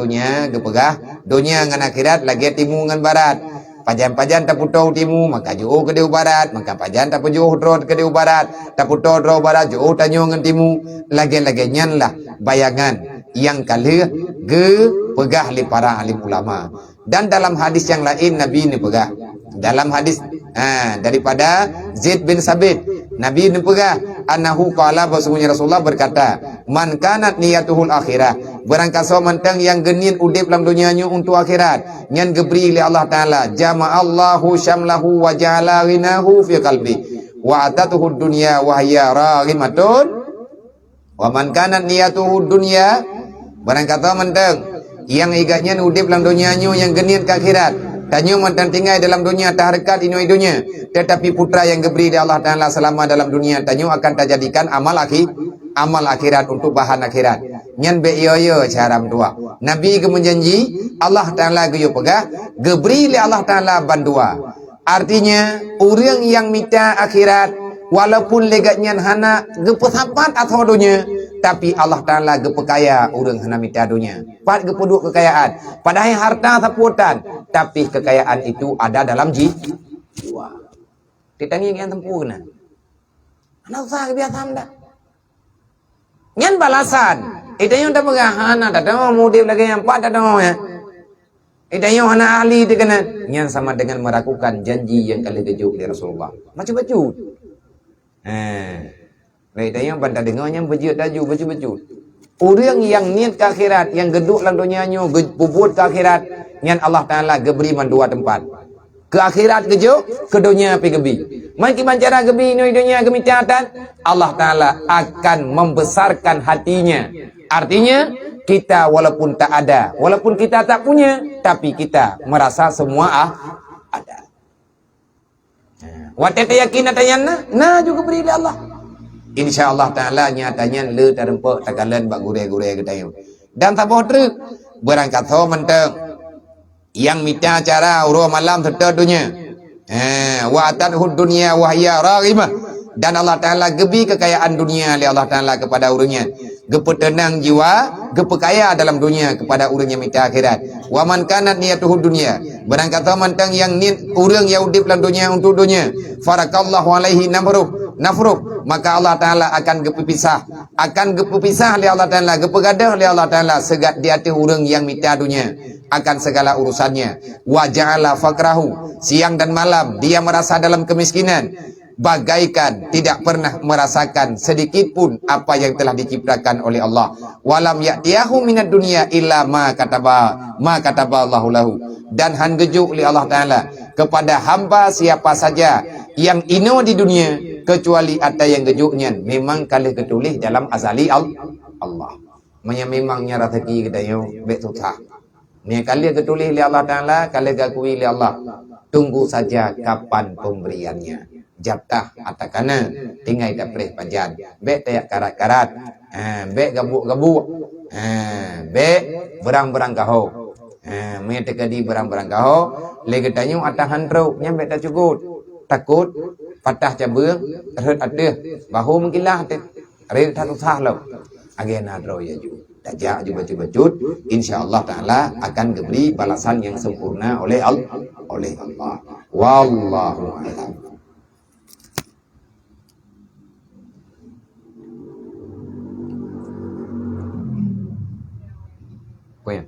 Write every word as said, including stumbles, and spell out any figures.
Donya geupeugah, donya ngon akhirat lagée timu ngon barat. Pajan-pajan tapeutoe timu, maka jiôh keudeh u barat, maka pajan tapeujiôh droe keudeh u barat, tapeutoe droe u barat, jiôh tanyoe ngon timu. Lagée-lagée nyan lah bayangan nyang ka lheueh geupeugah lé para alim ulama. Dan dalam hadis nyang laén Nabi neupeugah, dalam hadis, ha, daripada Zaid bin Sabit, Nabi neupeugah, annahu qala, bahwasanya Rasulullah berkata, "Man kanat niyatuhul akhirah," barangkasoe mantong nyang geuniet udeb lam donya nyoe untuk akhirat, nyan geubri lé Allah Taala, "jama'allahu syamlahu wa ja'ala ghinahu fi qalbi, wa atatuhud dunya wa hiya raghimatun." "Wa man kanat niyatuhu dunya," barangkasoe mantong nyang igat nyan udeb lam donya nyoe nyang geuniet keu akhirat. Tanyoe mantong tinggai dalam donya, tahareukat inoe donya, tetapi putra nyang geubri lé Allah Taala seulama dalam donya, tanyoe akan tajadikan amal akhi-, amal akhirat untuk bahan akhirat. Nyan bék yo-yo cara meutuah. Nabi geumeujanji, Allah Taala geuyue peugah, geubri lé Allah Taala bandua. Artinya, ureuëng nyang mita akhirat, walaupun lé gobnyan hana geupeusapat ateueh donya, tapi Allah Taala geupeukaya ureuëng hana mita donya. Pat geupeuduek keukayaan, padahai harta sapeue tan, tapi keukayaan itu ada dalam ji-, jiwa. Ditangieng nyang sempurna. Hana usah kebiasaan dah. Nyan balasan. Itanyoe tapeugah hana tadoe mudeb lagée nyan, pat tadoe ya. Itanyoe hana ahli teukeuna. Nyan sama dengan meragukan janji nyang ka lheueh geujok lé Rasulullah. Bacut-bacut. Eh. Baik, itanyoe ban tadeungoe nyan beujeuet laju, bacut-bacut. Ureuëng nyang niet keu akhirat, nyang geuduek lam donya nyoe geupubuet keu akhirat, nyan Allah Taala geubri mandua teumpat. Keu akhirat geujok, keu donya pih geubi. Meukiban cara geubi inoe donya geumita tan, Allah Taala akan membesarkan hatinya. Artinya, kita walaupun tak ada, walaupun kita tak punya, tapi kita merasa semua ah, ada. Watée tayakin ata nyan na, na juga bri lé Allah. Insya Allah Taala nyata nyan le tareumpok takalon bak gurée-gurée geutanyoe. Dan saboh treuk, barangkasoe mantong nyang mita cara uroe malam seutôt donya. Ha, wa atathud dunya wa hiya raghimah. Dan Allah Taala geubi keukayaan dunia lé Allah Taala kepada ureuëng nyan. Geupeuteunang jiwa, geupeukaya dalam dunia kepada ureuëng nyang mita akhirat. Wa man kanat niyatuhu dunya. Barangkasoe mantong nyang niet ureuëng nyang udeb lam donya untuk donya. Farakallahu alaihi nafruh, nafruh. Maka Allah Taala akan geupeupisah. Akan geupeupisah lé Allah Taala, geupeugadôh lé Allah Taala seugat di ateueh ureuëng nyang mita donya akan segala urusannya. Wa ja'ala faqrahu, siang dan malam dia merasa dalam kemiskinan, bagaikan tidak pernah merasakan sedikit pun apa yang telah diciptakan oleh Allah. Walam ya'tiyahu minad dunya illa ma kataba, ma kataba Allahu lahu. Dan han geujok lé Allah Taala kepada hamba siapa saja yang inoe di dunia kecuali ata nyang geujok nyan memang ka lheueh geutuléh dalam azali Al-, Allah. Meunyoe memang nyan raseuki geutanyoe, bék susah. Meunyoe ka lheueh geutuléh lé Allah Taala, ka lheueh geukui lé Allah. Tunggu saja kapan pemberiannya. Jatah ata kana, tinggai tapreh pajan. Bék tajak karat-karat. Ha, bék gabuk-gabuk. Ha, bék beurang-beurang kaho. Ha, meunyoe teukeudi beurang-beurang kaho, lé geutanyoe ata han trok, nyan bék tacugut. Takot patah cabeueng, rhot ateueh, bahu meukilah teuh. Rhot that susah lom. Agée na droe ya ju. Tajak ju bacut-bacut, insya Allah Taala akan geubri balasan nyang sempurna oleh Al-, oleh Allah. Wallahu a'lam. Kuya.